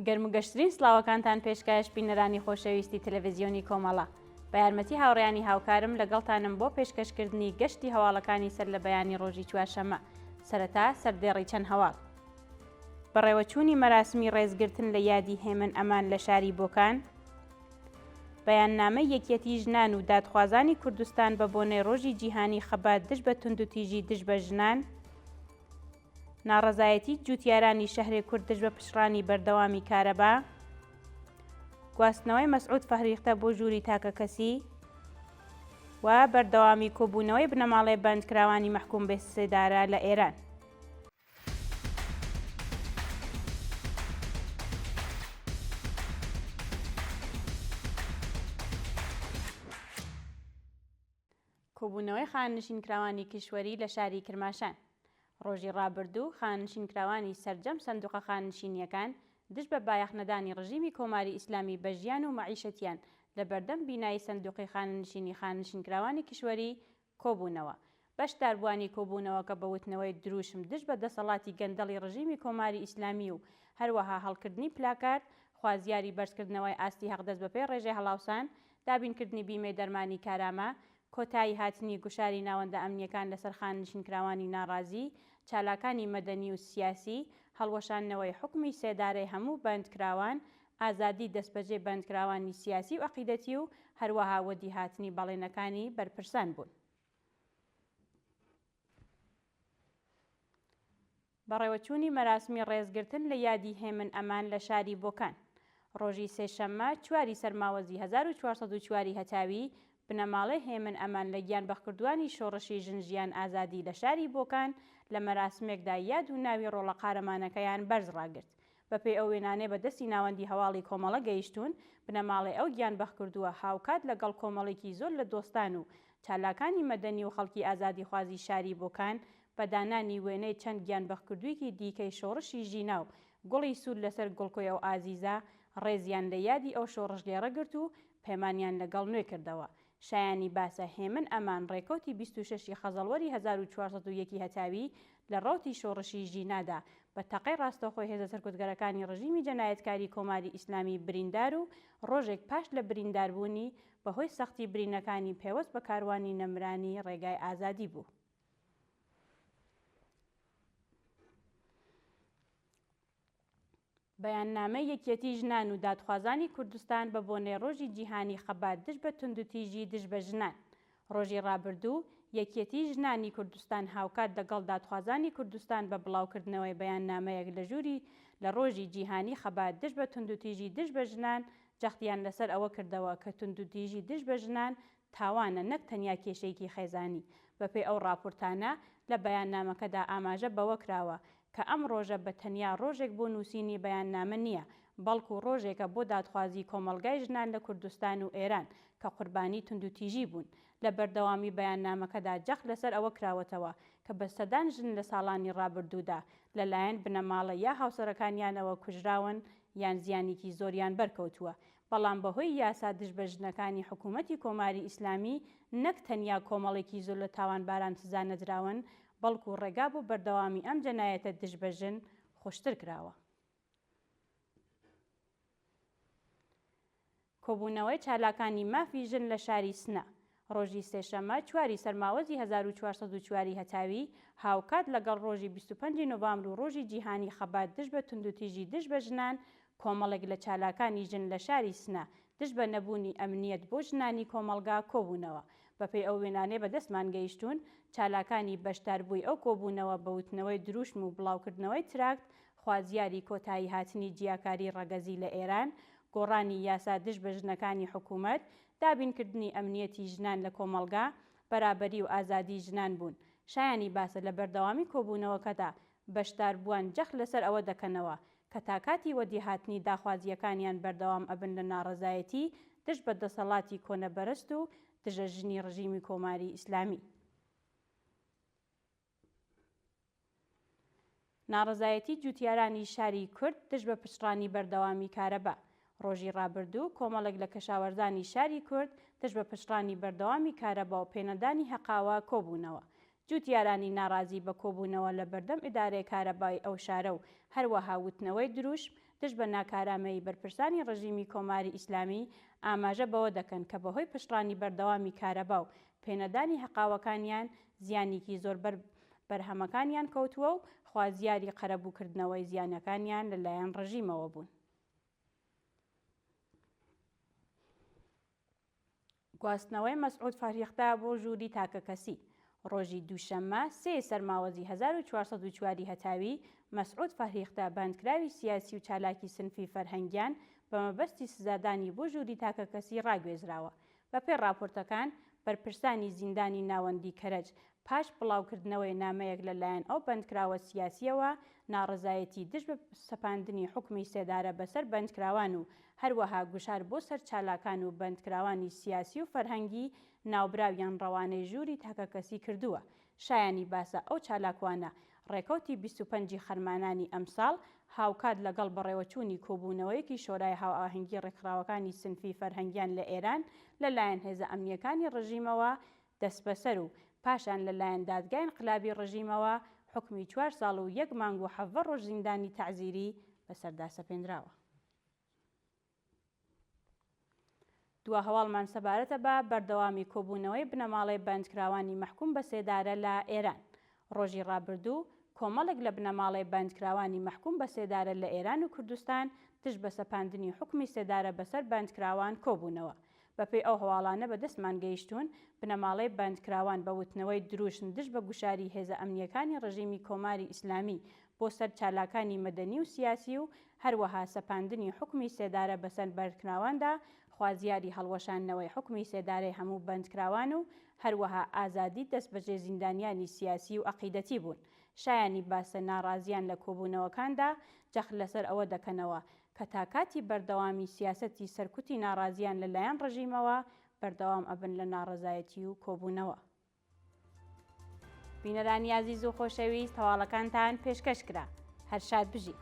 گەرم و گەشترین سڵاوەکانتان پێشکەش بینەرانی خۆشەویستی تەلەڤزیۆنی کۆمەڵە. بە یارمەتی هاوڕێیانی هاوکارم لەگەڵتانم بۆ پێشکەشکردنی گەشتی هەواڵەکانی سەر لە بەیانی ڕۆژی چوارشەممە. سەرەتا سەردێڕی چەند هەواڵ. بەڕێوەچوونی مەراسمی ڕێزگرتن لە یادی هێمن ئەمان لە شاری بۆکان، بەیاننامەی یەکیەتی ژنان و دادخوازانی کوردستان بە بۆنەی ڕۆژی جیهانی خەبات دژ بە توندوتیژی دژ بە ژنان، ناڕەزایەتی جووتیارانی شەهرێ کورد دژ بە پچڕانی بەردەوامی کارەبا، گواستنەوەی مەسعود فەهریختە بۆ ژووری تاکەکەسی و بەردەوامی کۆبوونەوەی بنەماڵەی بەندکراوانی مەحکووم بە سێدارە لە ئێران. کۆبوونەوەی خانەنشینکراوانی کیشوەری لە شاری کرماشان ڕۆژی ڕابردوو خانەنشینکراوانی سەرجەم سەندوقە خانەنشینییەکان دژ بە بایەخنەدانی ڕژیمی کۆماری ئیسلامی بە ژیان و مەعیشەتیان لە بەردەم بینای سەندوقی خانەنشینی خانەنشینکراوانی کیشوەری کۆبوونەوە. بەشداربووانی کۆبوونەوەکە بە وتنەوەی درووشم دژ بە دەسەڵاتی گەندەڵی ڕژیمی کۆماری ئیسلامی و هەروەها هەڵکردنی پلاکارد خوازیاری بەرزکردنەوەی ئاستی هەقدەست بەپێی ڕێژەی هەڵاوسان، دابینکردنی بیمەی دەرمانی کارامە، کۆتایی هاتنی گوشاری ناوەندە ئەمنییەکان لەسەر خانەنشینکراوانی ناڕازی، چالاکانی مەدەنی و سیاسی، هەڵوەشاندنەوەی حوکمی سێدارەی هەموو بەندکراوان، ئازادی دەستبەجێ بەندکراوانی سیاسی و عەقیدەتی و هەروەها وەدیهاتنی بەڵێنەکانی بەرپرسان بوون. بەڕێوەچوونی مەراسمی ڕێزگرتن لە یادی هێمن ئەمان لە شاری بۆکان ڕۆژی سێشەممە چواری سەرماوەزی 1404 ی هەتاوی، بنەماڵەی هێمن ئەمان لە گیانبەختکردووانی شۆڕشی ژن ژیان ئازادی لە شاری بۆکان لە مەراسمێکدا یاد و ناوی ڕۆڵە قارەمانەکەیان بەرز ڕاگرت. بەپێی ئەو وێنانەی بە دەستی ناوەندی هەواڵی کۆمەڵە گەیشتوون، بنەماڵەی ئەو گیانبەختکردووە هاوکات لە گەڵ کۆمەڵێکی زۆر لە دۆستان و چالاکانی مەدەنی و خەڵکی ئازادیخوازی شاری بۆکان بە دانانی وێنەی چەند گیانبەختکردوویکی دیکەی شۆڕشی ژینا و گوڵی سوور لەسەر گوڵکۆی ئەو ئازیزە ڕێزیان لە یادی ئەو شۆڕشگێڕە گرت و پەیمانیان لە گەڵ نوێ کردەوە. شایانی باسە هێمن ئەمان ڕێکەوتی 26 ی خەزەڵوەری 1401 ی هەتاوی لە ڕەوتی شۆڕشی ژینادا بە تەقەی ڕاستەوخۆی هێزە سەرکوتگەرەکانی ڕژیمی جەنایەتکاری کۆماری ئیسلامی بریندار و ڕۆژێک پاش لە برینداربوونی بە هۆی سەختی برینەکانی پێوەست بە کاروانی نەمرانی ڕێگای ئازادی بوو. بەیاننامەی یەکیەتیی ژنان و دادخوازانی کوردستان بە بۆنەی ڕۆژی جیهانیی خەبات دژ بە توندوتیژی دژ بە ژنان ڕۆژی ڕابردوو یەکیەتیی ژنانی کوردستان هاوکات دەگەڵ دادخوازانی کوردستان بە بڵاوکردنەوەی بەیاننامەیەک لە ژووری لە ڕۆژی جیهانیی خەبات دژ بە توندوتیژی دژ بە ژنان جەختیان لەسەر ئەوە کردەوە کە توندوتیژی دژ بە ژنان تاوانە نەک تەنیا کێشەیەکی خێزانی. بەپێی ئەو ڕاپورتانە، لە بەیاننامەکەدا ئاماژە بەوە کراوە کە ئەم ڕۆژە بە تەنیا ڕۆژێک بۆ نووسینی بەیاننامە نییە، بەڵکوو ڕۆژێکە بۆ دادخوازیی کۆمەڵگای ژنان لە کوردستان و ئێران کە قوربانیی توندوتیژی بوون. لە بەردەوامی بەیاننامەکەدا جەخت لەسەر ئەوە کراوەتەوە کە بە سەدان ژن لە ساڵانی ڕابردوودا لە لایەن بنەماڵە یا هاوسەرەکانیانەوە کوژراون یان زیانیکی زۆریان بەرکەوتووە بەڵام بەهۆی یاسا دژ بە ژنەکانی حکوومەتی کۆماری ئیسلامی نەک تەنیا کۆمەڵێکی زۆر لە تاوانباران سزا نەدراون، بەڵکوو ڕێگا بۆ بەردەوامی ئەم جەنایەتە دژ بە ژن خۆشتر کراوە. کۆبوونەوەی چالاکانی مافی ژن لە شاری سنە، ڕۆژی سێشەممە چواری سەرماوەزی 1404 ی هەتاوی، هاوکات لەگەڵ ڕۆژی 25 ی نۆڤامبر و ڕۆژی جیهانی خەبات دژ بە توندوتیژی دژ بە ژنان، کۆمەڵێک لە چالاکانی ژن لە شاری سنە دژ بە نەبوونی ئەمنییەت بۆ ژنانی کۆمەڵگا کۆبوونەوە. بەپێی ئەو وێنانەی بە دەستمان گەیشتوون، چالاکانی بەشداربووی ئەو کۆبوونەوە بە وتنەوەی درووشم و بڵاوکردنەوەی تراکت خوازیاری کۆتاییهاتنی جیاکاری ڕەگەزی لە ئێران، گۆڕانی یاسا دژ بە ژنەکانی حکوومەت، دابینکردنی ئەمنییەتی ژنان لە کۆمەڵگا، بەرابەری و ئازادیی ژنان بوون. شایانی باسە لە بەردەوامی کۆبوونەوەکەدا بەشداربووان جەخت لەسەر ئەوە دەکەنەوە کە تا کاتی وەدیهاتنی داخوازییەکانیان بەردەوام ئەبن لە ناڕەزایەتی دژ بە دەسەڵاتی کۆنەبەرست و دژە ژنی ڕژیمی کۆماری ئیسلامی. ناڕەزایەتی جووتیارانی شاری کورد دژ بە پچڕانی بەردەوامی کارەبا ڕۆژی ڕابردوو کۆمەڵێک لە کەشاوەرزانی شاری کورد دژ بە پچڕانی بەردەوامی کارەبا و پێنەدانی هەقاوە کۆبوونەوە. جووتیارانی ناڕازی بە کۆبوونەوە لە بەردەم ئیدارەی کارەبای ئەو شارە و هەروەها وتنەوەی دروشم دژ بە ناکارامەیی بەرپرسانی ڕژیمی کۆماری ئیسلامی ئاماژە بەوە دەکەن کە بەهۆی پچڕانی بەردەوامی کارەبا و پێنەدانی هەقاوەکانیان زیانیکی زۆر بەر بەرهەمەکانیان کەوتووە و خوازیاری قەرەبووکردنەوەی زیانەکانیان لە لایەن ڕژیمەوە بوون. گواستنەوەی مەسعود فەرهیختە بۆ ژووری تاکەکەسی ڕۆژی دووشەممە سێ سەرماوەزی 1404 ی هەتاوی، مەسعود فەرهیختە بەندکراوی سیاسی و چالاکی سنفی فەرهەنگیان بە مەبەستی سزادانی بۆ ژووری تاکەکەسی ڕاگوێزراوە. بەپێی ڕاپۆرتەکان، بەرپرسانی زیندانی ناوەندی کەرەج پاش بڵاوکردنەوەی نامەیەک لە لایەن ئەو بەندکراوە سیاسییەوە ناڕەزایەتی دژ بە سەپاندنی حوکمی سێدارە بەسەر بەندکراوان و هەروەها گوشار بۆ سەر چالاکان و بەندکراوانی سیاسی و فەرهەنگی ناوبراویان ڕەوانەی ژووری تاکەکەسی کردووە. شایانی باسە ئەو چالاکوانە ڕێکەوتی 25 ی خەرمانانی ئەمساڵ هاوکات لەگەڵ بەڕێوەچوونی کۆبوونەوەیەکی شۆرای هاوئاهەنگی ڕێکخراوەکانی سنفی فەرهەنگیان لە ئێران لە لایەن هێزە ئەمنییەکانی ڕژیمەوە دەسبەسەر و پاشان لە لایەن دادگای ئینقلابی ڕژیمەوە حوکمی چوار ساڵ و یەک مانگ و 17 ڕۆژ زیندانی تەعزیری بەسەردا سەپێنراوە. دوا هەواڵمان سەبارەتە بە بەردەوامی کۆبوونەوەی بنەماڵەی بەندکراوانی مەحکوم بە سێدارە لە ئێران. ڕۆژی ڕابردوو کۆمەڵێک لە بنەماڵەی بەندکراوانی مەحکوم بە سێدارە لە ئێران و کوردستان دژ بە سەپاندنی حوکمی سێدارە بەسەر بەندکراوان کۆبوونەوە. بەپێی ئەو هەواڵانە بە دەستمان گەیشتوون، بنەماڵەی بەندکراوان بە وتنەوەی دروشم دژ بە گوشاری هێزە ئەمنییەکانی ڕژیمی کۆماری ئیسلامی بۆ سەر چالاکانی مەدەنی و سیاسی و هەروەها سەپاندنی حوکمی سێدارە بەسەر بەندکراواندا خوازیاری هەڵوەشاندنەوەی حوکمی سێدارەی هەموو بەندکراوان و هەروەها ئازادی دەستبەجێ زیندانیانی سیاسی و عەقیدەتی بوون. شایانی باسە ناڕازیان لە کۆبوونەوەکاندا جەخت لەسەر ئەوە دەکەنەوە کە تا کاتی بەردەوامی سیاسەتی سەرکوتی ناڕازیان لە لایەن ڕژیمەوە بەردەوام ئەبن لە ناڕەزایەتی و کۆبوونەوە. بینەرانی ئازیز و خۆشەویست هەواڵەکانتان پێشکەش کرا. هەر شاد بژین.